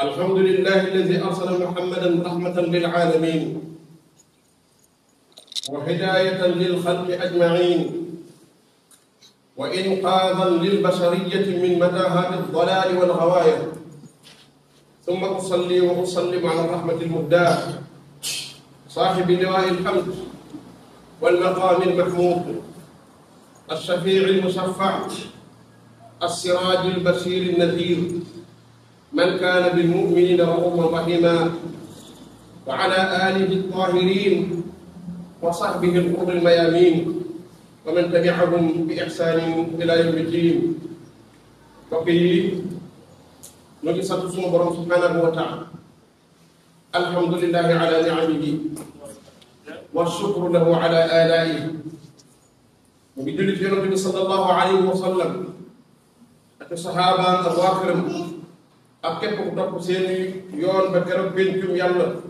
الحمد لله الذي أرسل محمدا رحمة للعالمين وهداية للخلق أجمعين وإنقاذا للبشرية من متاهات الضلال والغواية، ثم أصلي وأسلم على الرحمة المهداة صاحب لواء الحمد والمقام المحمود الشفيع المشفع السراج البشير النذير من كان بالمؤمنين رؤوفا رحيما، وعلى آله الطاهرين وصحبه الغر الميامين ومن تبعهم بإحسان إلى يوم الدين. وفي نجي sant sunu borom subhanahu wa ta'ala, alhamdulillahi ala ni'amihi wa shukru lahu ala alaihi. Mu ngi julli ci Yonent bi sallallahu alayhi wa sallam ak sahaaba ak waa këram ak képp ku topp seeni yoon ba keroog pencum yàlla.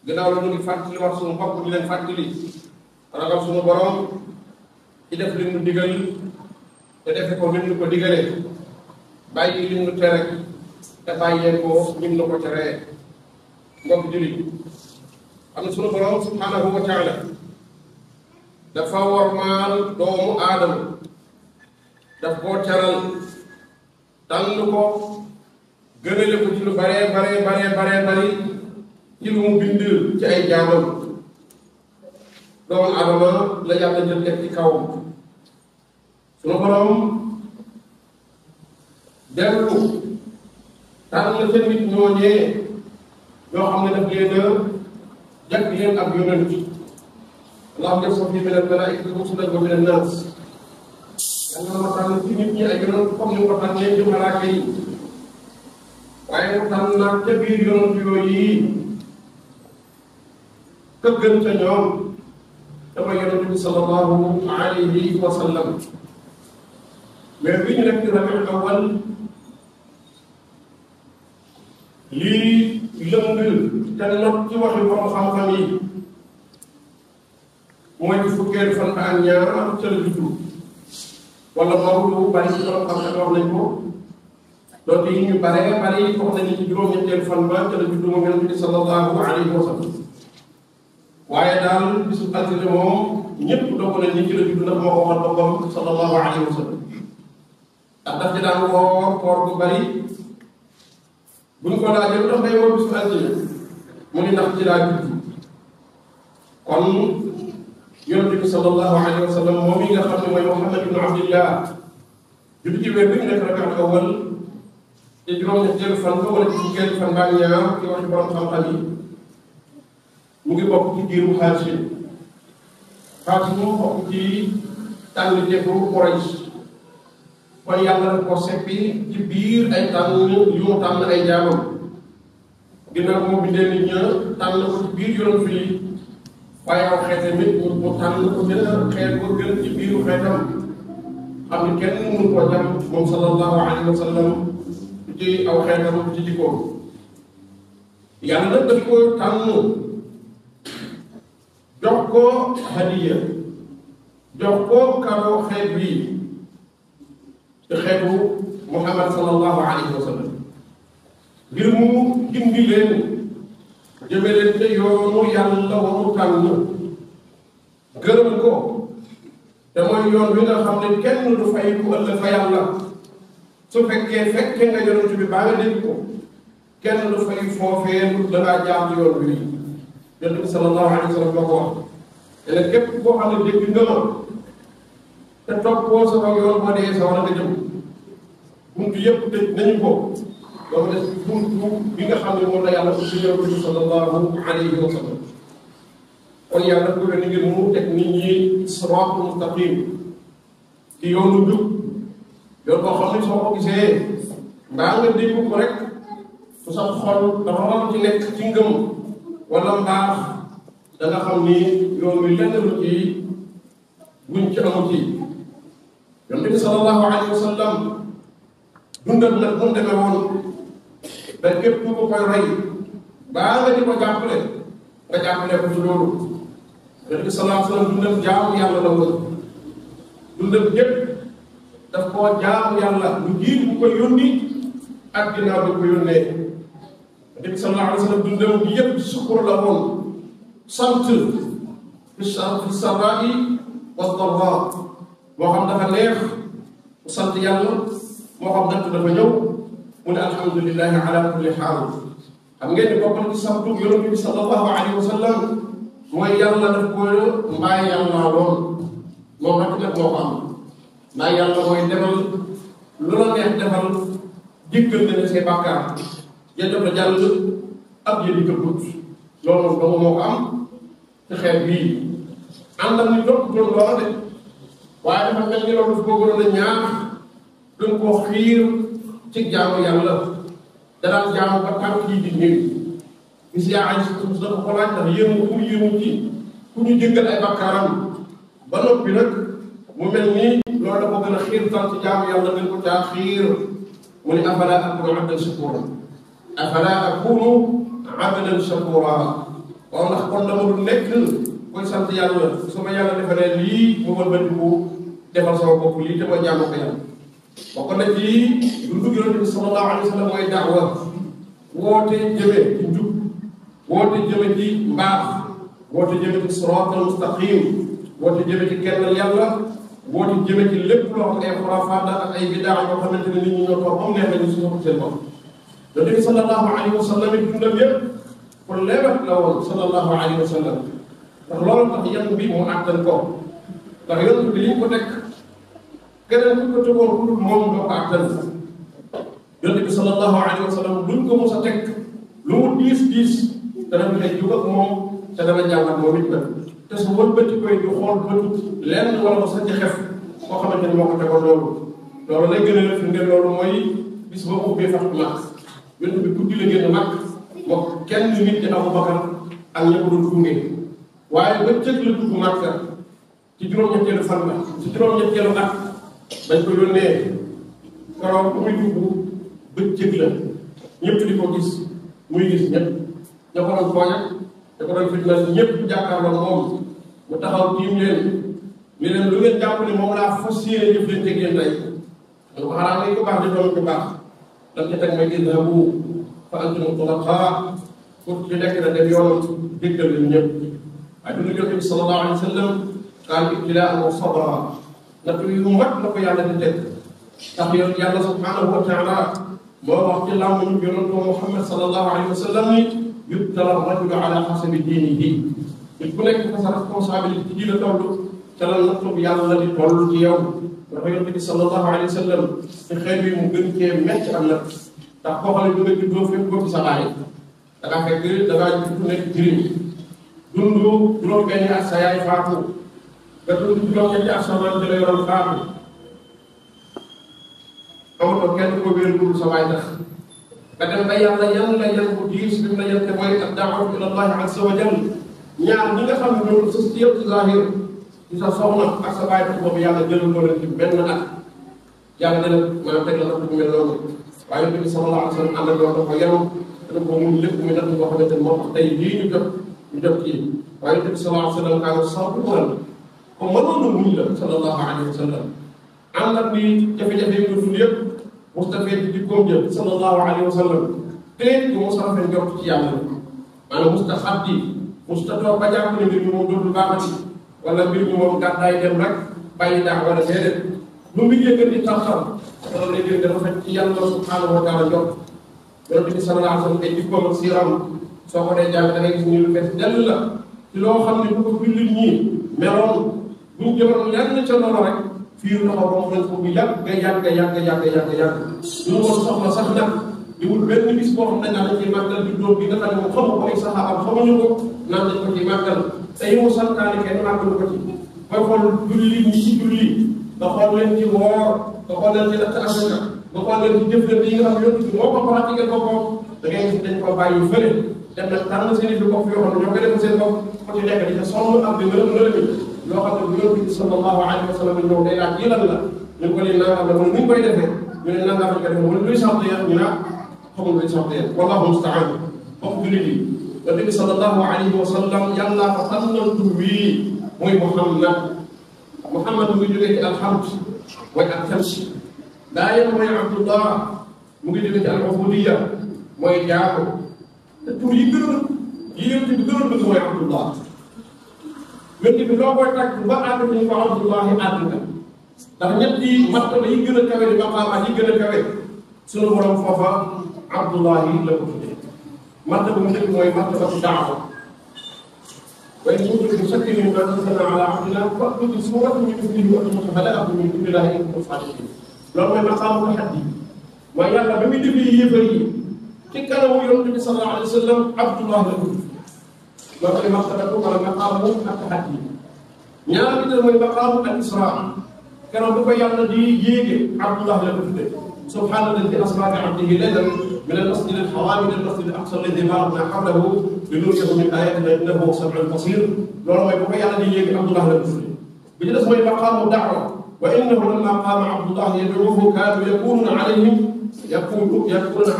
Gannaaw la ñu ngi fàttali wax suñu bopp di leen fàttali ragal suñu borom ci def li mu digal te defe ko lim nu ko digalee, bàyyi lim nu tere te bàyyee ko lim nu ko teree. Mbokk jullit am na suñu borom subhanahu wa taala dafa wormaal doomu aadama, daf koo teral, tànn ko, gënale ko ci lu baree bari ci lu mu bind ci ay jaamam. doomu aadama la yàlla jël teg ci kawam. sunu borom dellu tànn ca nit ñooñee ñoo xam ne daf leen a jàpp leen ak yonent. Allahu yastafi min al-malaa'ikati rusulan wa min an-naas. yàlla ma tànn ci nit ñi ay yonent comme ni mu ko tànnee ci malaaka yi, waaye mu tànn nag ca biir yonent yooyu këggan ca ñoom dama yonent bi sallallahu alayhi wa sallam. mais bi ñu nekk ci rabiul awwal lii lëng te not ci waxi borom xam-xam yi mooy ci fukkeelu fan ak ñaar ca la juddu, wala moom lu bari ci borom xam-xam wax nañ ko. donc yi ñu baree bari wax nañu ci juróom-ñetteelu fan ba ca la juddu moom yonent bi sallallahu alayhi wa sallam. waaye daal bisu altine moom ñëpp doog nañ ni ci la juddu ndax moo ko waxal boppam sallallahu alayhi wa sallam. ndax daf ci daan koor bu bari. buñ ko laajee lu tax day woor bisu altine mu ni ndax ci laa juddu. kon yonent bi sallallahu alayhi wa sallam moom yi nga xam ne mooy Muhammad ibn Abdillah juddu ci weer bi ñu nekk rabiul awwal te juróom-ñetteelu fan ba wala ci fukkeelu fan ba ak ñaar ci waxi borom xam-xam yi mu ngi bokk ci giiru Haashim. Haashim mu bokk ci tànn teefu Quraysh. kon yàlla na ko seppi ci biir ay tànn yu mu tànn ay jaamam. ginnaaw moo bindee nit ña tànn ko ci biir yonent fi waaye aw xeet tamit mu tànn ko gën a xeet ko gën ci biiru xeetam xam ni kenn mënu koo jam moom sallallahu alayhi wa sallam ci aw xeetam ci jikkoom. yàlla nag daf ko tànn jox ko hadiya, jox ko kado xeet bii te xeetu Muhammad sallallahu alayhi wa sallam ngir mu gindi leen jëme leen te yoonu yàlla wa mu tànn gërëm ko te mooy yoon wi nga xam ne kenn du fay ku ëllëg fa yàlla. su fekke nga yonent bi baa nga dégg ko kenn du fay foofee da ngaa jaar yoon wi. yonent bi sallallahu alayhi wa sallam moo ko wax te nag képp koo xam ne dégg nga ma te toppoo sama yoon boo dee sa war a nga jëm. buntu yëpp tëj nañu ko ba mu des buntu bi nga xam ne moom la yàlla aussi yonent bi sallallahu alayhi wa sallam. kon yàlla ko ni ngir mu teg nit ñi siraatul mustaqim ci yoonu jub, yoon boo xam ne soo ko gisee mbaa nga dégg ko rek su sa xol dafa war ci nekk ci ngëm wala mbaax da nga xam ni yoon wi lenn lu ci buñ ci amu ci. yonent bi sallallahu alayhi wa sallam dundal nag mu demee woon ba képp ku ko koy roy baa nga di ko jàppale nga jàppale ko ci loolu. yonent bi sallallahu alayhi wa sallam dundal jaamu yàlla la woon. dundal yépp daf koo jaamu yàlla lu jiitu bu ko yónni ak ginnaaw bi ko yónnee Nabi sallallahu alayhi wa sallam dundam bi yëpp sukkur la woon sant fi sarra'i wa darra moo xam dafa neex mu sant yàlla moo xam natt dafa ñëw mu ne alhamdulillahi ala kulli xaal. xam ngeen ni bokk na ci sant yonent bi sallallahu alayhi wa sallam mooy yàlla daf ko mbaay yàlla lool moom rek nag moo ko am mbaay yàlla mooy defal lu la neex defal jéggal na ne say bàkkaar ya jot a jàll ab ya di këpput loolu moom dama moo ko am ci xeet bii ànd ak ni doon loola de waaye dafa mel ni loolu daf ko gënoon a ñaax gën koo xiir ci jaamu yàlla danaan jaamu ba tànk yi di néew gis yaa ay suuf dafa ko laaj ndax yéemu ku yéemu ci ku ñu jéggal ay bakkaaram ba noppi nag mu mel ni loolu dafa gën a xiir tal ci jaamu yàlla gën ko caa xiir mu ne afala akunu abdan shakura afala akunu abdan shakura waaw ndax kon dama du nekk koy sant yàlla su ma yàlla defalee lii mu wëlbatiku defal sama bopp lii te ma jaamu ko yàlla bokk na ci dundu Yonent bi sallallahu alayhi wa sallam mooy daawa woote jëme ci njub woote jëme ci mbaax woote jëme ci siraatal mustaqim woote jëme ci kennal yàlla woote jëme ci lépp loo xam ne ay xuraafaat ak ay bidaa yoo xamante ne nit ñi ñoo toog am neex nañu suñu ko seen bopp. Yonent bi sallallahu alayhi wa sallam it dundam yëpp pour leebat la woon sallallahu alayhi wa sallam ndax loolu tax yan bi mu àttan ko ndax Yonent bi li ñu ko teg keneen ku ko tegoon ku dul moom doo ko àttan. Yonent bi sallallahu alayhi wa sallam luñ ko mos a teg lu mu diis dana fexe jóg ak moom te dana jàngat moom it nag te su wëlbati koy di xool bëtu lenn wala mu sax ci xef koo xamante ni moo ko tegoon loolu lay gën a def ngeen loolu mooy bis ba ubbee Fathu Makka Yonent bi guddi la génn Makka moo kenn nit di Abu Bakar ak ña ko doon gunge waaye ba cëg la dugg Makka ci juróom-ñetteelu fan la ci juróom-ñetteelu at dañ ko yónnee keroog bu muy dugg bëccëg la ñëpp di ko gis muy gis ñëpp ña ko doon tooñ ak ña ko doon fitna ñëpp jàkkaarloo moom mu taxaw tiim leen ni leen lu ngeen jàpp ne moom laa fas yéene jëf leen teg yéen tey da ko xanaa ngay ko baax di doon ko baax dam ca teg may idhabu fa antum tulaqaa pour ci nekk na dem yoonam déggal leen ñëpp waaye du Yonent bi sallallahu alayhi wa sallam kaan ibtilaan wa sabra natt yu mat la ko yàlla di teg tax yoon yàlla subhanahu wa taala moo wax ci làmmiñu Yonent Muhammad sallallahu alayhi wa sallam ni yubtala rajulu ala xasabi diinihi nit ku nekk fa sa responsabilité ci la toll ca la nattu bi yàlla di toll ci yow dafa Yonent bi sallallahu alayhi wa sallam ci xeet bi mu gën cee metti am natt ndax koo xam ne du nga juddoo fekk ko ci sa baay da ngaa fekk da ngaa judd nekk jirim dund juróom-benni at sa yaay faatu nga dund juróom-ñetti at sa maam jëla yoroon faatu amatoo kenn ko wéer dul sa waay tax nga dem ba yàlla yan la yan bu diis bi mu la yan te mooy ak daawatu ila allahi azza wa jal ñaar ñi nga xam ne ñoo sës ci yow ci zahir ci sa soxna ak sa baay tax boobu yàlla jëlal ko leen ci benn at yàlla dana maanaam teg la natt bu mel noonu waaye Yonent bi sallallahu alayhi wa sallam ànd ak yow dafa yenu dana ko mun lépp muy natt boo xamante ne moo tax tey lii ñu jot kii waaye Yonent bi sallallahu alayhi wa sallam kaana sabuuran ko mënoon na muñ la sallallahu alayhi wa sallam ànd ak ni jafe-jafe yi nga dund yëpp Mustafa di góom jël sallallahu alayhi wa sallam te du mos a rafet njort ci yàlla maanaam musta xaddi musta toog ba jàpp ne mbir mi moom dootul baaxati wala mbir mi moom gàddaay dem rek bàyyi daax wala déedéet lu mu yëgal di taxaw loolu lay gën dafa fekk ci yàlla subhanahu wa taala njort Yonent bi sallallahu alayhi wa sallam ay jikkoom ak siiram soo ko dee jàng da ngay gis ni lu fees dell la ci loo xam ne bu ko jullit ñi meloon buñ jëloon lenn ca loolu rek fii na ko romb nañ ko bu yàgg ñu woon soxla sax nag di wut benn bis boo xam ne dañ ciy màggal di doom bi nga xam ne moom xamu ko ay saxaabam xamuñu ko naan dañ ko ciy màggal te yi mu santaane kenn màggalu ko ci booy xool julli ñi ci julli nga xool leen ci woor nga xool leen ci natt asaka nga xool leen ci jëflante yi nga xam ne Yonent bi moo ko pratiqué boppam da ngay gis dañ ko bàyyi fële dem nag tànn seen i fi bopp yoo xam ne ñoo koy def seen bopp ko ci nekk di ca sonn am di ngërëm ngërëmi loo xam ne bu Yonent bi sallallahu alayhi wa sallam ñëw day laaj yi lan la ñu ko leen nangam la mooy ni ñu koy defee ñu ne nangam lañ ko defee wala luy sant yàlla ñu naan xamul luy sant yàlla wallahu musta'an bokk jullit yi Yonent bi sallallahu alayhi wa sallam yàlla ko tànnal tur wii mooy Muhammad mu ngi jógee ci alhamd mooy ak cant daayam mooy Abdullah mu ngi jógee ci al-ubudiyya mooy jaamu te tur yi gënoon yi yonent bi gënoon bëgg mooy Abdullah yonent bi loo koy tàgg ba àgg ñu ko Abdullahi àgg nga ndax ñetti martaba yi gën a kawe di maqaamaat yi gën a kawe sunu borom foofa Abdullahi la ko tuddee martaba mu njëkk mooy martabatu daawa waaye ñu ngi tudd chaque minute daal di ala abdillah fa'tu bi suuratin min mithlihi wa antum shuhadaa'u min dunillahi in kuntum saadiqiin loolu mooy maqaamu tahaddi mooy yàlla ba muy defee yéefar yi ci kanamu yonent bi sallallahu alayhi wa sallam Abdullah la tudd loolu mooy martabatu wala maqaamu at-tahaddi ñaar bi mooy maqaamu al-israa keroog bu ko yàlla di yéege Abdullah la ko tuddee subhaana allazii asraa bi abdihi laylan min al-masjid al-haraam ila al-masjid al-aqsa allazii baaraknaa hawlahu linuriyahu min aayaatinaa innahu huwa as-samii'ul basiir loolu mooy bu ko yàlla di yéege Abdullah la ko tuddee bi ci des mooy maqaamu da'wa wa innahu lammaa qaama Abdullah yad'uuhu kaaduu yakuunuuna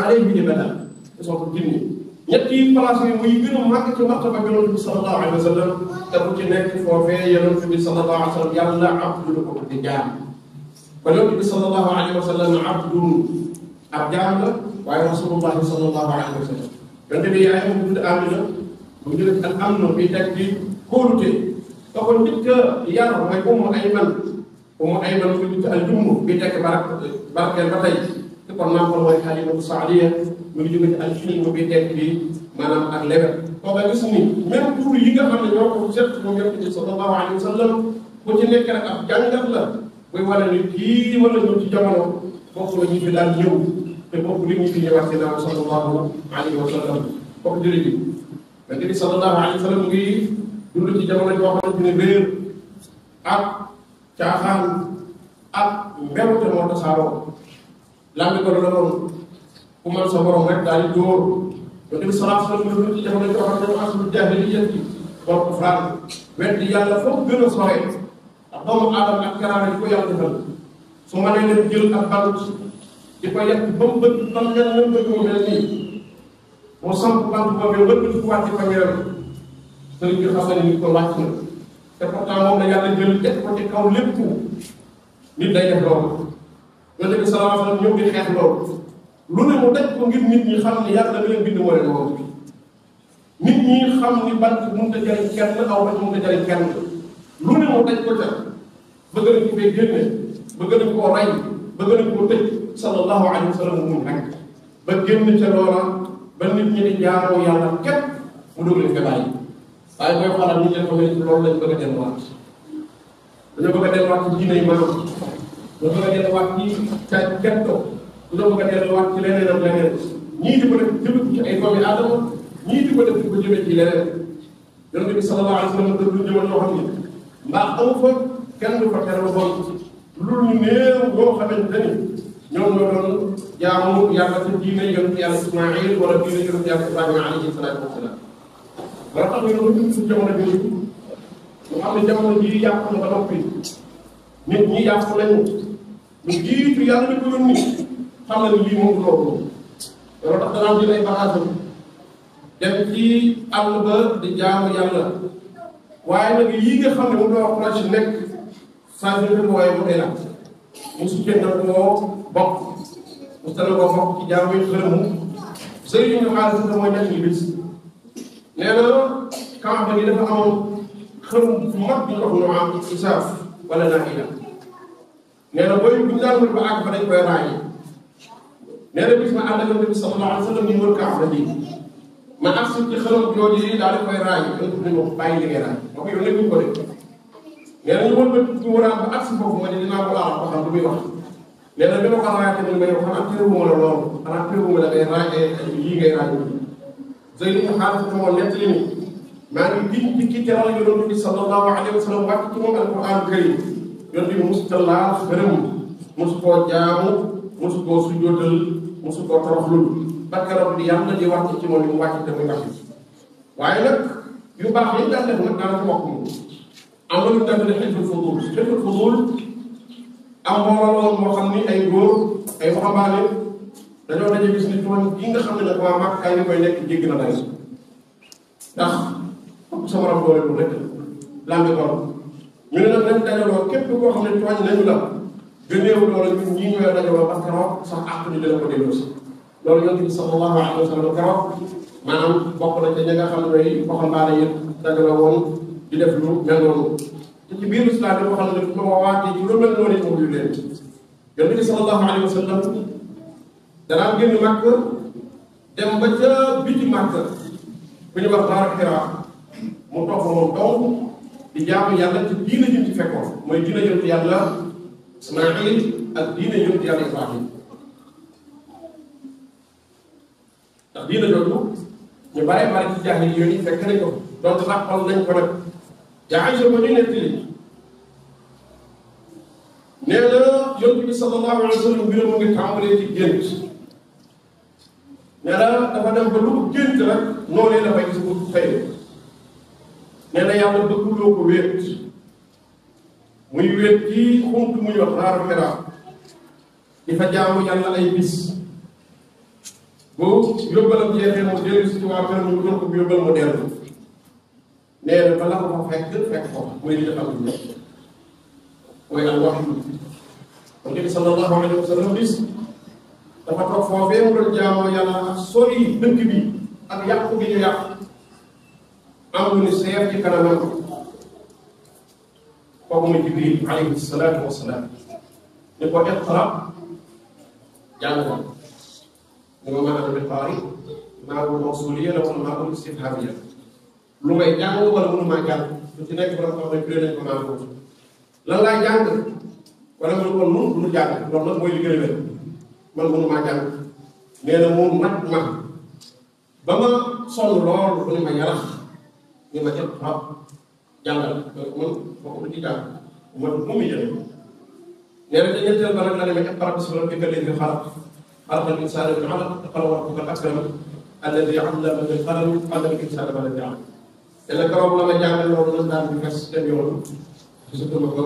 alayhi libadan soo jinni ñetti place yi muy gën a màgg ci martaba yonent bi sallallahu alayhi wa sallam te bu ci nekk foofee yonent bi sallallahu alayhi wa sallam yàlla abdu ko di jaam kon yonent bi sallallahu alayhi wa sallam abdun ab jaam la waaye rasulullahi sallallahu alayhi wa sallam yonent bi yaay mu tudd Amina mu jël ak am na bi teg di kóolute te ko nit ka yar mooy Ummu Ayman mu tudd al jumm bi teg barkeel ba tey te kon naa ko mooy Halimatu Saadiya mu ngi jóge ci al-hilm bi teg bi maanaam ak lewet koo nga gis ni même tur yi nga xam ne ñoo ko seet moom yonent bi sallallahu alayhi wa sallam ku ci nekk rek ab jàngat la buy wane ni kii wala ñëw ci jamono bokk la ñu fi daan ñëw te bokk li ñu fi ñëwaat ci naaw sallallahu alayhi wa sallam bokk jëri bi yonent bi sallallahu alayhi wa sallam mu ngi dund ci jamono joo xamante ne réer ak caaxaan ak mbewte moo tasaaroo lambi ko la doon ku man sa borom rek daal di dóor yonent bi sallallahu alayhi wa sallam ci jamono joo xam ne aslul jaahiliyya wal kufraan weddi yàlla foofu gën a sore ndax doomu aadama ak karaama yi ko yàlla defal su ma nee leen jël ak bant di ko yàq ba mu bëgg ba mu mel ni bëgg mu mel nii mu samp bant boobee wër bi fu wàcc fanweer sëriñ bi xam ne nit ko wàcc na te pourtant moom la yàlla jël teg ko ci kaw lépp nit day def loolu yonent bi sallallahu alayhi wa sallam ñëw di xeex loolu lu ne mu daj ko ngir nit ñi xam ni yàlla da leen bind moo leen woon nit ñi xam ni bant mënut a jariñ kenn aw rek mënut a jariñ kenn lu ne mu daj ko ca bëgg nañ ko fay génne bëgg nañ koo rey bëgg nañ koo tëj sallallahu alayhi wa sallam muñ rek ba génn ca loola ba nit ñi di jaamoo yàlla képp mu dóog leen ko bàyyi waaye booy xoolal ñu leen ko mel ci loolu lañ bëgg a delluwaat dañoo bëgg a delluwaat ci diine yi maanaam dañoo bëgg a delluwaat ci ca ketto dañoo bëgg a delluwaat ci leneen ak leneen ñii di ko def jëme ci ay doomi aadama ñii di ko def di ko jëme ci leneen yonent bi sallallahu alayhi wa sallam daf lu jëmal loo xam ni mbaax amu fa kenn du fa tere lu bon lu ñu néew boo xamante ni ñoom ñoo doon jaamu yàlla ci diine yonent yàlla Ismaïl wala diine yonent yàlla Ibrahima alayhi salaatu wa salaam wala tax ñu ne suñu jamono bi ñu xam ne jamono jii yàqu na ba noppi nit ñi yàqu nañu ñu jiitu yàlla ñu ko yónni xam na ni lii moom loolu loolu tax danaa jël ay bagages dem ci àll ba di jaamu yàlla waaye nag yii nga xam ne mu doon wax ci nekk saa yu nekk waaye mu day la mosu kenn koo bokk mosu tane koo bokk ci jaamu yi xërëmu sëriñ ñu xaalis dafa mooy ñett ñi bis nee na Kaaba gi dafa amoon xërëm bu mag bi ñu wax ñu am isaaf wala naafila nee na booy bu ñu daan wër ba àgg fa dañ koy raañi nee na bis ma ànd ak Nabi sallallahu alayhi wa sallam ñu wër Kaaba gi ma agsi ci xërëm jooju yi daal di koy raañi dañ ko ñu bàyyi li ngay raañi ma ko yow nekk ñu ko def nee na ñu wër ba ñu wëraan ba agsi foofu ma ne dinaa ko laal ko xam lu muy wax nee na bi ma ko raayate ni ma yow xanaa tërëwuma la loolu xanaa tërëwuma la ngay raañee yii ngay raañi Zayd ibn Haarisa moo nettali ni maa ngi giñ ci ki teral yonent bi sallallahu alayhi wa sallam wàcc ci moom alquran karim yonent bi mosu ta laal xërëm mosu koo jaamu mosu koo sujjóotal mosu koo toroxlul ba keroog di yàlla di wàcc ci moom li mu wàcc te muy wàcc waaye nag yu baax yi daan def nag daanaka bokk moom am na lu daan def xilful fudul am mbooloo moo xam ni ay góor ay waxambaane dañoo daje gis ni tooñ gi nga xam ne nag waa Makka yi koy nekk jégg na day ndax sa morom doole lu rek lambi borom ñu ne nag nañ dajaloo képp koo xam ne tooñ nañu la nga néew doole ñun ñii ñooy dajaloo parce que sax àq ñu dina ko delloo si loolu yonent bi sallallahu alayhi wa sallam keroog maanaam bokk na ca ña nga xam ne waxambaane yi dajale woon di def lu mel noonu te ci biir islam bi waxal ne ma waatee ci lu mel noonu it moom yu leen yonent bi sallallahu alayhi wa sallam danaa génn màkk dem ba ca biti màkk bu ñu wax Gaar Hira mu toog fa moom dong di jaamu yàlla ci diina ji ci fekkoon mooy diina yonent yàlla Ismaïl ak diina yonent yàlla Ibrahim ndax diina jooju ñu bare bare ci jaahil yoon yi fekk nañ ko donc rappal nañ ko nag yaa Aysa ko ñu nettali nee na yonent bi sallallahu alayhi wa sallam mbiram mu ngi tàmbalee ci gént nee na dafa dem ba lu ko gént rek noonu la fay gis ko xëy nee na yàlla bëgguloo ko wéet muy wéet ci xunt mu ñu wax Gaar Hira di fa jaamu yàlla ay bis boo yóbbalam jeexee mu dellu si waa kër ñu doon ko bu yóbbal mu dellu nee na bala ko fa fekk ko muy li defal ñu mooy al wahyu kon Nabi sallallahu alayhi wa sallam bis dafa toog foofee mu doon jaamoo yàlla ak sori dëkk bi ak yàqu gi ñu yàq am lu ni seer ci kanamam kooku muy Jibril alayhi salaatu wa salaam ni ko iqra jàng ko mu ma ana bi qaari maa bu mawsuliya la wala maa bu istifhamiya lu ngay jàng wala mënu maa jàng lu ci nekk borom xam ne firee nañ ko maa ko lan laay jàng wala man kon mënu jàng loolu nag mooy li gën a wér man mënu maa jàng nee na mu mat ma ba ma sonn lool bu ne ma yarax ni ma jël xaw jàngal man foofu du ci jàng man mu muy jël nee na ñetteel ba nag la demee iqra bismi rabbika alladi xalaq xalaqa al insaana min alaq iqra wa rabbuka al akram alladi allama bil qalam allama al insaana ma lam ya'lam te nag keroog la ma jàngal loolu nag daal di fes dem yoon gisatuma ko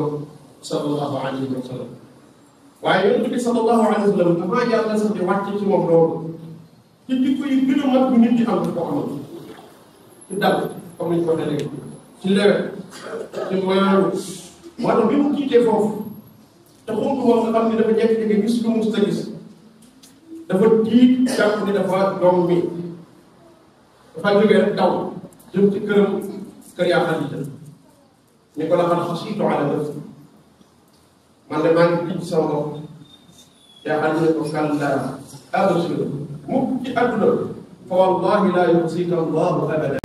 sallallahu alayhi wa sallam waaye yonent bi sallallahu alayhi wa sallam dafa yàlla sax di wàcc ci moom loolu ci jikko yi gën a mat bu nit di am ci ko amal ci dal comme niñ ko waxee léegi ci lewet ci maanu moo tax bi mu jiitee foofu te xontu moom nga xam ni dafa jekk-jekk gis lu mus ta gis dafa tiit jàpp ni dafa doom mi dafa jógee rek daw jëm ci këram kër yaa Xadiija ni ko la xal xasiitu ala nafsi man de maa ngi tiit sama bopp yaa Xadiija ko kallaa abshir mukk ci àdduna fa wallahi laa yuxzika allahu abadan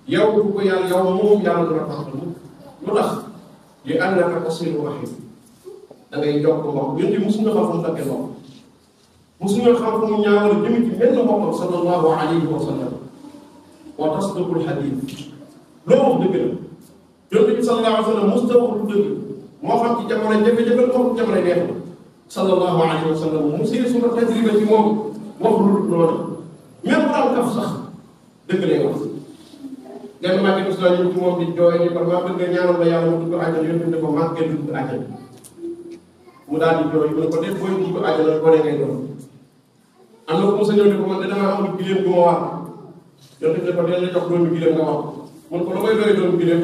yow du ko yàlla yow moom yàlla du la taxal mukk lu tax li annaka tasilu rahim da ngay jokk mbokk ñun de mosuñu xam fu mu daggee mbokk mosuñu xam fu mu ñaawal jëmi ci benn mbokkam sallallahu alayhi wa sallam wa tasdiqul hadith loo wax dëgg la yonent bi sallallahu alayhi wa sallam mos ta wax lu dëgg moo xam ci jamono jafe-jafe moo xam ci jamono neex sallallahu alayhi wa sallam mu siri suna tajriba ci moom wax lu dul noonu même bu am kaf sax dëgg lay wax genn maa ngi gis ñu ci moom di jooy ni kon maa bëgg nga ñaanal la yàlla mu dugg àjjana yonent ne ko màggee dugg àjjana mu daal di jooy mu ne ko def booy dugg àjjana gone ngay doon am na ko mos a ñëw ne ko man de damaa amul gileem bu ma war yonent ne ko dina la jox doomu gileem nga wax mun ko lu may doy doomu gileem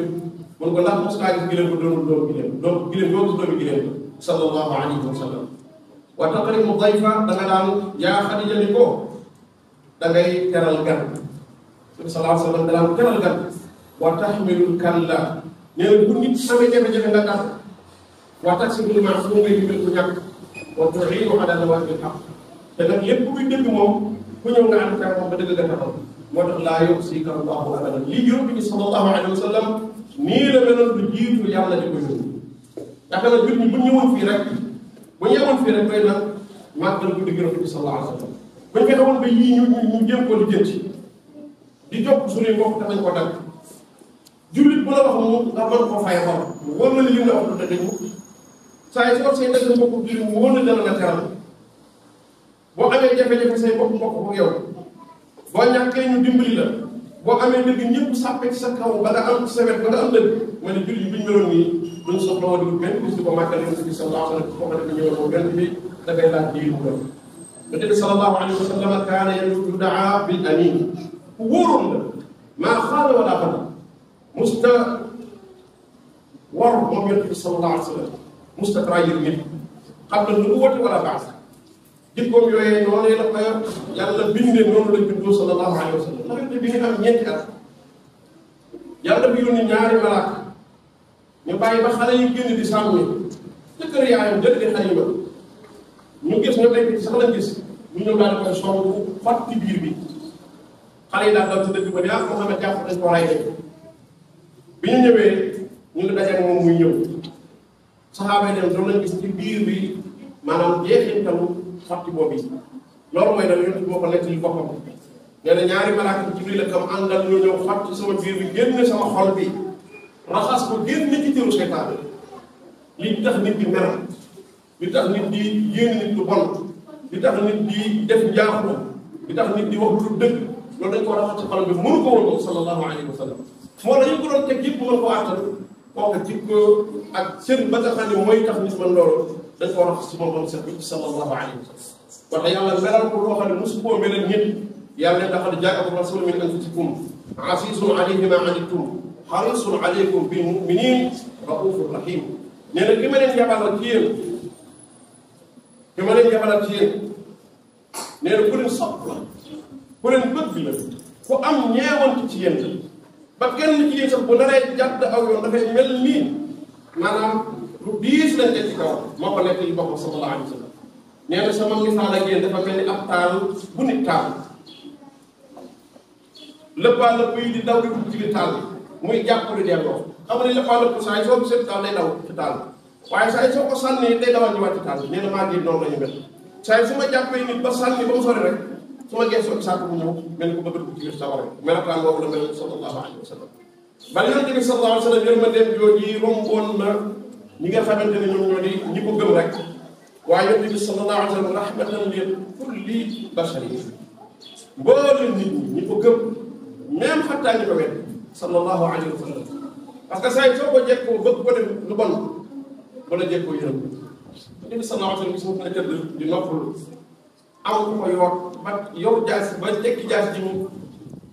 mun ko ndax mos ngaa gis gileem bu doonul doomu gileem donc gileem doo gis doomu gileem sallallahu alayhi wa sallam wa taqrimu dayfa da nga daan yaa Xadiija ni ko da ngay teral gan sallallahu alayhi wa sallam da daan teral gan wa taxmilul kalla nee na bu nit amee jafe-jafe nga tax wa taksibul ma'sum ngay dimbali ku ñàkk wa tu'iinu ala nawaabil haqq te nag lépp kuy dëgg moom ku ñëw nga ànd ak moom ba dëgg nga taxaw moo tax laa yuxzika allahu abadan lii yonent bi sallallahu alayhi wa sallam nii la meloon lu jiitu yàlla di ko yónni yaakaar naa jur ñi bu ñu ñëwoon fii rek bu ñu yemoon fii rek doy na màggal guddi yonent bi sallallahu alayhi wa sallam bu ñu fexewoon ba yii ñu jéem ko lijjanti di jokk suñuy mbokk te nañ ko dagg jullit bu la wax moom nga mën koo fay xor wóor na li nga wax lu dëgg saa yi soo say dëgg mbokk jullit mu wóor na dana la teral boo amee jafe-jafe say mbokk ko yow boo ñàkkee ñu dimbali la boo amee dëgg ñëpp sàppe ci sa kaw ba nga am sa wet ba nga am dëgg ma ne jullit yi bi ñu meloon nii duñ soxla woon di benn bis di ko màggal yonent bi sallallahu alayhi wa sallam foo ko defee ñëwal moom benn bi da ngay laaj lii mu doon yonent bi sallallahu alayhi wa sallam kaana yudaa bil amin ku wóoroon la maa xaala wala xala musta war moom yonent bi sallallahu alayhi wa sallam musta trahir nit xam na nu woote wala baas jikkoom yooyee noonu la ko yàlla bindee noonu la bindoo sallallahu alayhi wa sallam ndax bi nga am ñeenti at yàlla bi yónni ñaari malaaka ñu bàyyi ba xale yi génn di sàmmi ca kër yaayam jël di Xalima ñu gis ñoom ay sax lañ gis ñu ñëw daal di koy songu xotti biir bi xale yi daal daal ci dëkk ba ni Muhammad jàpp dañ ko ray nañ bi ñu ñëwee ñu ngi dajeeg moom muy ñëw saxaaba yi dem doon nañ gis ci biir bi maanaam jeexintalu xotti boobu yi loolu mooy dal yonent moo ko nekk li boppam nee na ñaari malaaka Jibril ak am àndal ñu ñëw xotti sama biir bi génn sama xol bi raxas ko génn ci tiru seytaane li tax nit di mer li tax nit di yéen nit lu bon li tax nit di def njaaxu li tax nit di wax lu dëgg loolu dañ ko raxas ci xol bi mënu ko woon sallallahu alayhi wa sallam moo la ñu ko doon teg yëpp mën ko àttal kooku jikko ak seen ba nga xam ne mooy tax nit man loolu dañ ko raxas ci moom am set bi sallallahu alayhi wa sallam wax yàlla melal ko loo xam ne mosu koo melal nit yàlla ne laqad jaakum rasulun min anfusikum azizun alayhi ma anittum harisun alaykum bil mu'minin raufur rahim nee na ki ma leen yabalal ci yéen ki ma leen yabalal ci yéen nee na ku leen sopp la ku leen bëgg la ku am ñeewante ci yéen ba kenn ci yéen sax bu naree jàdd aw yoon dafay mel nii maanaam lu diis lañ teg ci kaw moo ko nekk li boppam sallallahu alayhi wa sallam nee na sama misaal ak yéen dafa mel ni ab taal bu nit taal lëppaa lëpp yi di daw di dugg ci biir taal bi muy jàpp di delloo xam nga ne lëppaa lëpp saa yi soo gisee taal day daw ci taal waaye saa yi soo ko sànni day dawal ñu wàcc ci taal bi nee na maa ngi noonu la ñu mel saa yi su ma jàppee nit ba sànni ba mu sori rek su ma geesoo saako bu ñëw mel ni ko bëgg dugg ci biir sawara melokaan boobu la mel sallallahu alayhi wa sallam bal yonent bi sallallahu alayhi wa sallam yërmandeem jooju romboon na ñi nga xamante ne ñoom ñoo di ñi ko gëm rek waaye yonent bi sallallahu alayhi wa sallam rahmatan li kulli basharin mboolem nit ñi ko gëm même xattaa ñi ko wet sallallahu alayhi wa sallam parce que saa yi soo ko jekkoo bëgg ko def lu bon wala jekkoo yërëm yonent bi sallallahu alayhi wa sallam gis nga ne tëdd di noppalu am ku ko yor ba yor jaas ba tekki jaas ji mu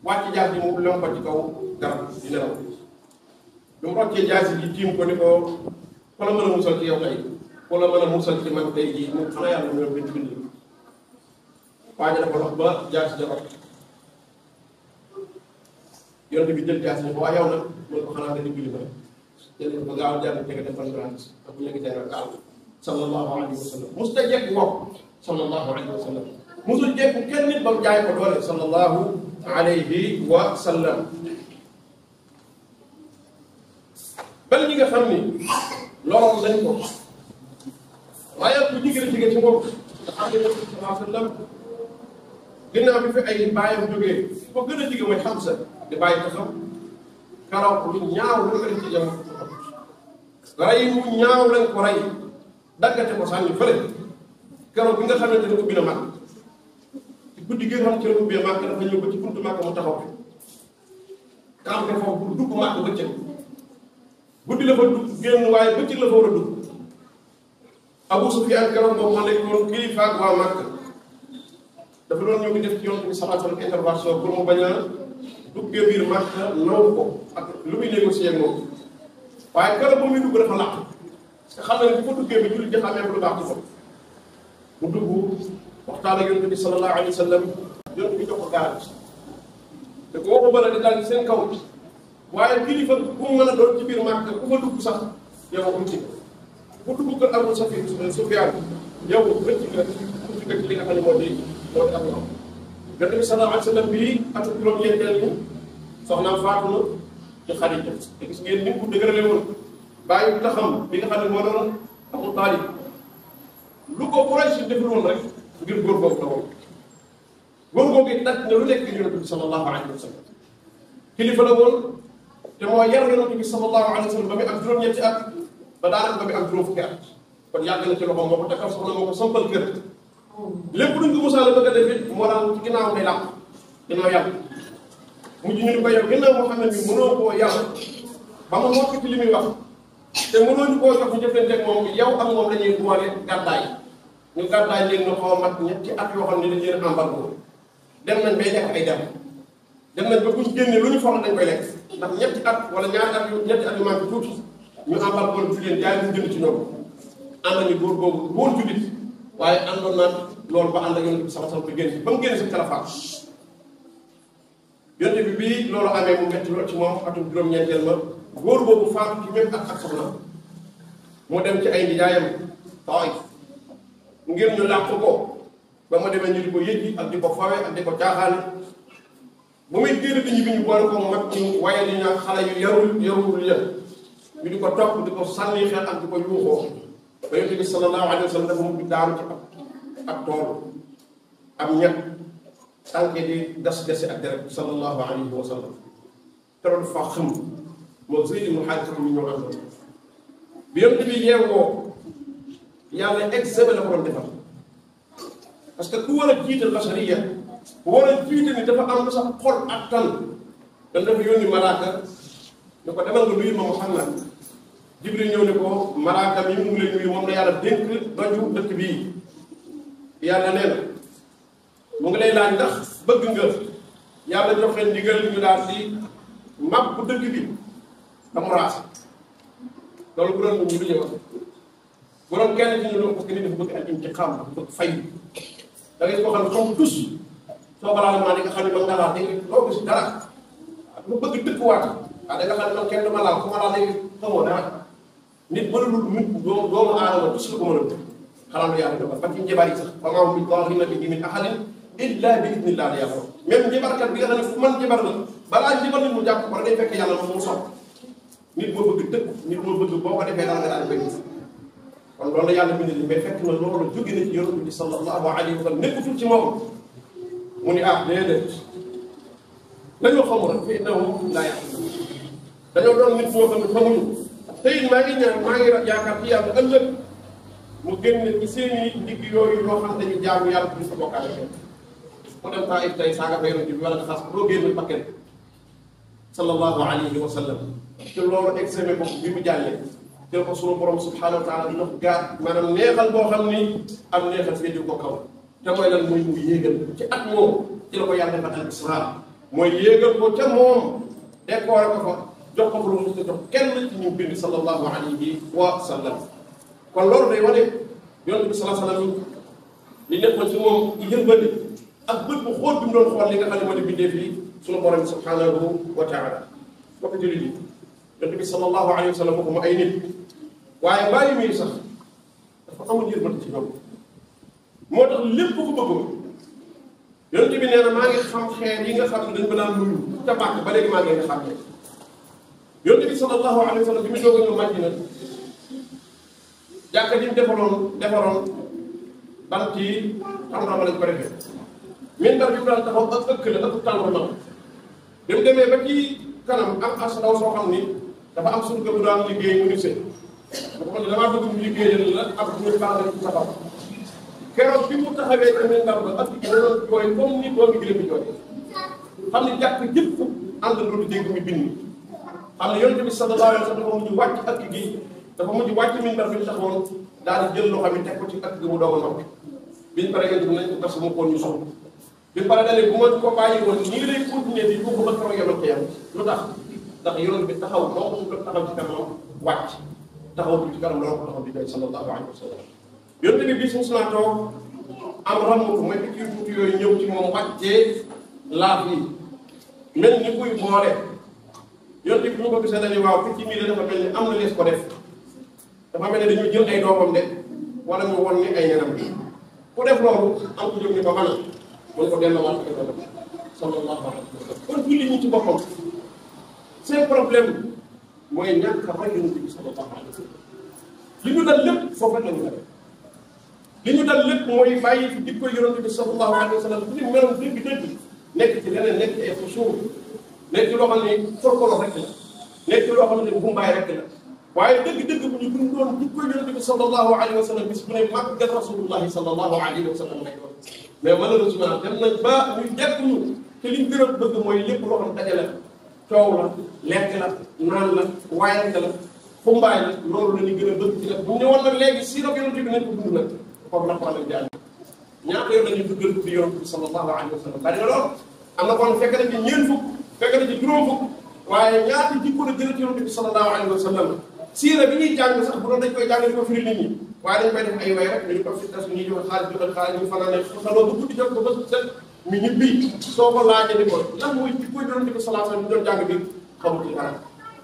wàcc jaas ji mu lom ko ci kaw garab di nelaw bi mu roccee jaas ji tiim ko ni ko ku la mën a musal ci yow tey ku la mën a musal ci man tey jii moom xanaa yàlla ñoo bind bind waa ji dafa dox ba jaas ji rot yonent bi jël jaas ji ko waa yow nag mën ko xanaa nga dimbali ma jël ko gaaw jàll tege defal grant ak bu léegi tey nag gaaw sallallahu alayhi wa sallam mos ta jekk wopp sallallahu alayhi wa sallam musul jekku kenn nit ba mu jaay ko doole sallallahu alayhi wa sallam bal ñi nga xam ni loolu lañ ko waaye bu jigéen jigéen ci moom nga xam ne sallallahu alayhi wa sallam ginnaaw bi fi ay bàyyam jógee ko gën a jige mooy Hamza di bàyyi ko xam karaw ko lu ñaaw lu ko def ci jamono rey mu ñaaw lañ ko rey daggate ko sànni fële keroog bi nga xamante ne ubbi na màkk ci guddi gi nga xam ne ci la ubbee màkk dafa ñëw ba ci buntu màkk mu taxaw campé foofu pour dugg màkk bëccëg guddi la fa dugg génn waaye bëccëg la fa war a dugg Abu Sufyaan keroog moom moo nekkoon kilifa ak waa màkk dafa doon ñëw di def ci yoon bi sallallahu alayhi wa sallam intervention pour mu bañ a duggee biir màkk naw ko ak lu muy négocier ak moom waaye keroog ba muy dugg dafa làq te xam ne bu ko duggee bi jullit ji xamee ko lu baax ci ko mu dugg waxtaan ak yonent bi sallallahu alayhi wa sallam yonent bi jox ko garanti te ko waxu bala di dal ci seen kaw waaye kilifa bu mu mën a doon ci biir màkk ku fa dugg sax yow am ci ku dugg kër Abu Sufyaan yow rëcc nga ci li nga xam ne moo di ak ñoom yonent bi sallallahu alayhi wa sallam bii atum juróom-ñeenteel ni soxnaam faatu na ci Xadiija te gis ngeen ni mu dëgërale woon bàyyi taxam bi nga xam ne moo doon Abu Taalib lu ko Quraysh deful woon rek ngir góor boobu taxaw góor boobu it daj na lu nekk yonent bi sallallahu alayhi wa sallam kilifa la woon te moo yar yonent bi sallallahu alayhi wa sallam ba muy am juróom-ñetti at ba daanaka ba muy am juróom fukki at kon yàgg na ci loxoom moo ko takkal soxna moo ko sampal kër lépp luñ ko musaale bëgg a def it moo daan ci ginnaaw day làq ginnaaw yàlla mujj ñu ni ko yow ginnaaw moo xam ne bi mënoo koo yàlla ba mu mokk ci li muy wax te mënoo ñu koo jox ñu jëflanteeg moom yow ak moom dañuy boole gàddaay ñu gàddaay leen ñu xaw a mat ñetti at yoo xam ne dañ leen embargo dem nañ bay lekk ay dem nañ ba buñ génnee lu ñu foog dañ koy lekk ndax ñetti at wala ñetti at yu manqué tuuti ñu embargo ci leen jaay ñu jënd ci ñoom ànd nañu góor googu góor jullit waaye àndoon naan loolu ba ànd ak yonent bi sama sama ba génn ba mu génn si kalafaat yonent bi bii loolu amee mu metti lool ci moom atum juróom-ñeenteel ma góor boobu faatu ci même ak soxna mu dem ci ay nijaayam Taif ngir ñu làq ko ba ma demee ñu di ko yëjji ak di ko fawe ak di ko caaxaane bu muy génn di ñibbi ñu boole ko mag ñu waaye di ñaan xale yu yarul ya ñu di ko topp di ko sànni xel ak di ko yuuxoo ba yonent bi sallallahu alayhi wa sallam dafa mujj daaru ci ab tool am ñett tànke di des ak deret sallallahu alayhi wa sallam teroon fa xam moo Zayd ibn Haarisa ñu ñëw àndoon bi yonent bi yeewoo yàlla examen la ko doon defal parce que ku war a jiital bashariya ku war a jiital ni dafa am sax xol ak tan dañ dafa yónni malaaka ne ko demal nga nuyu ma Muhammad Jibril ñëw ne ko malaaka mi mu ngi lay nuyu moom la yàlla dénk doju dëkk bii yàlla nee na mu ngi lay laaj ndax bëgg nga yàlla joxe ndigal ñu daal di mab bu dëkk bi amu raas loolu bu doon ñu du ñëw bu doon kenn ci ñu doon parce que nit dafa bëgg al intiqaam dafa bëgg fay da ngay ko xam ne comme tous soo ko laal maa di nga xam ne man nga laal da nga doo gis dara mu bëgg dëkkuwaat da nga xam ne man kenn du ma laal ku ma laal léegi xamoo dara nit mënul nit doomu aadama tous lu ko mën a def xanaa lu yàlla dogal ba ci njabar yi sax fa maa hum bi daarriina bihi min ahadin illa bi idnillah la yàlla même njabarkat bi nga xam ne fu man njabar la balaa njabar nit mu jàpp ko day fekk yàlla moom mu sopp nit moo bëgg dëkk nit moo bëgg boo ko defee dara nga daal di bëgg kon loolu la yàlla bind li mais fekk na loolu jóge na ci yonent bi sallallahu alayhi wa sallam nekkutul ci moom mu ni déedéet dañoo xamul rek fa innahum laa ya'lamuun dañoo doon nit ñoo xam ne xamuñu te it maa ngi ñaan maa ngi yaakaar ci yàlla ëllëg mu génne ci seeni ndigg yooyu loo xam dañu jaamu yàlla du ko bokkaale kenn mu dem Taif tey saaga fa yonent bi wala nga xas doo génn paquet sallallahu alayhi wa sallam te loolu examen boobu bi mu jàllee jël ko sunu borom subhanahu wa taala dina ko gaar maanaam neexal boo xam ni am neexal féeti ko kaw te mooy lan muy mu yéegal ci at moom ci la ko yàlla defal al isra mooy yéegal ko ca moom décoré ko fa jox ko lu mu jox kenn ci ñu bind sallallahu alayhi wa sallam kon loolu day wane yonent bi sallallahu alayhi wa sallam li nekkoon ci moom yërmande ak bët bu xóot bi mu doon xool li nga xam ne moo di bindee fii sunu borom subhanahu wa taala bokk jullit yi yonent bi sallallahu alayhi wa sallam waxuma ay nit waaye bàyyi muy sax dafa amul yërmande ci ñoom moo tax lépp ko bëggoon yonent bi nee na maa ngi xam xeer yi nga xam ne dañ ko daan nuyu te bàkk ba léegi maa ngi leen di xam ne yonent bi sallallahu alayhi wa sallam bi mu doog a ñëw Madina jàkka ji mu defaroon bant yi tàngoor lañ ko defee minbar bi mu daan taxaw ak ëkk la ëpp tàngoor na bi mu demee ba ci kanam am as ndaw soo xam ni dafa am suñu bu daan liggéey mu ni sëy dafa ko ne damaa bëgg mu liggéeyal la ab ñu baax la ci taxaw keroog bi mu taxawee ci minbar ba ak ci doon jooy comme ni doomi gëlëm bi jooy xam ni jàkk jëpp ànd lu dégg mi bind xam ne yonent bi sallallahu alayhi wa sallam dafa mujj wàcc ak gi dafa mujj wàcc minbar bi ñu taxawoon daal di jël loxo mi teg ko ci ak gi mu doog a noppi biñ pare yonent bi nañ ko gas mu koon ñu soxla bi pare dalee bu ma ko bàyyi woon ñii lay continuer di ko ba keroog yomal xiyam lu tax ndax yonent bi taxaw moo ko taxaw ci kanam wàcc taxaw ci kanam loo ko taxaw di doy sallallahu alayhi wa sallam yonent bi bii suñu naa toog am ram ko mooy picc yu tuuti yooyu ñëw ci moom wàccee laaf yi mel ni kuy boole yonent bi ñu ko gisee dañuy waaw picc mii de dafa mel ni am na lees ko def dafa mel ne dañuy jël ay doomam de wala ñu won ni ay ñenam bi ku def loolu am ko jóg ni ko mën a mën ko delloo waat ko doon sallallahu alayhi wa sallam kon julli ñi ci boppam seen problème mooy ñàkk a roy yonent bi sallallahu alayhi wa sallam li ñu dal lépp foofu rek la ñu dal li ñu dal lépp mooy bàyyi fi jikko yonent bi sallallahu alayhi wa sallam li meloon dëgg-dëgg nekk ci leneen nekk ci ay xusuur nekk ci loo xam ne forkolo rek la nekk ci loo xam ne mbumbaay rek la waaye dëgg-dëgg bu ñu dundoon jikko yonent bi sallallahu alayhi wa sallam bis bu ne màggal rasulullahi sallallahu alayhi wa sallam lay doon mais malheureusement dem nañ ba ñu jekk ñu te liñ gën a bëgg mooy lépp loo xam dajale coow la lekk la naan la waayante la xumbaay la loolu la ñu gën a bëgg ci nag bu ñu ñëwoon nag léegi siirab yonent bi nañ ko dund nag foofu la problème bi am ñaata yoon la ñuy duggal di yonent bi sallallahu alayhi wa sallam bari na lool am na kon fekk na ci ñeent fukk fekk na ci juróom fukk waaye ñaata jikko la jëlee ci yonent bi sallallahu alayhi wa sallam siira bi ñuy jàng sax bu doon dañ koy jàng di ko firi nit ñi waaye dañ koy def ay way rek ñu ko fi tas ñu joxe xaalis ñu fanaane xaloo bu guddi jot ko ba set mi ñibbi soo ko laajee ni ko lan mooy ci koy doon di ko salaatu ñu doon jàng bi xamul ci dara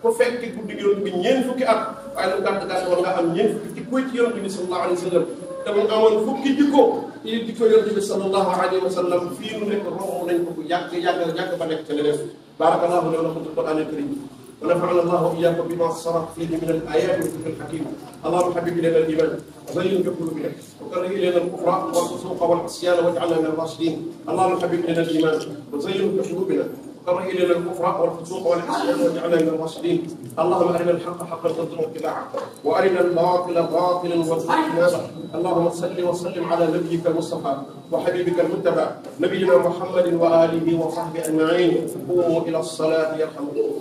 ku fekk guddi gi bi ñeent fukki at waaye lu gàtt gàtt war nga am ñeent fukki jikko ci yonent bi sallallahu alayhi wa sallam te mu amoon fukki jikko yi jikko yonent bi sallallahu alayhi wa sallam fii mu nekk romb nañ ko bu yàgg ba nekk ca leneen barakallahu lana fi alquran alkarim ونفعنا الله واياكم بما صرف فيه من الايات والذكر الحكيم اللهم حبب الينا الايمان وزين في قلوبنا وكره الينا الكفر والفسوق والعصيان واجعلنا من الراشدين اللهم حبب الينا الايمان وزين في قلوبنا وكره الينا الكفر والفسوق والعصيان واجعلنا من الراشدين اللهم ارنا الحق حقا وارزقنا اتباعه وارنا الباطل باطلا وارزقنا اجتنابه اللهم صل وسلم على نبيك المصطفى وحبيبك المتبع نبينا محمد واله وصحبه اجمعين قوموا الى الصلاه يرحمكم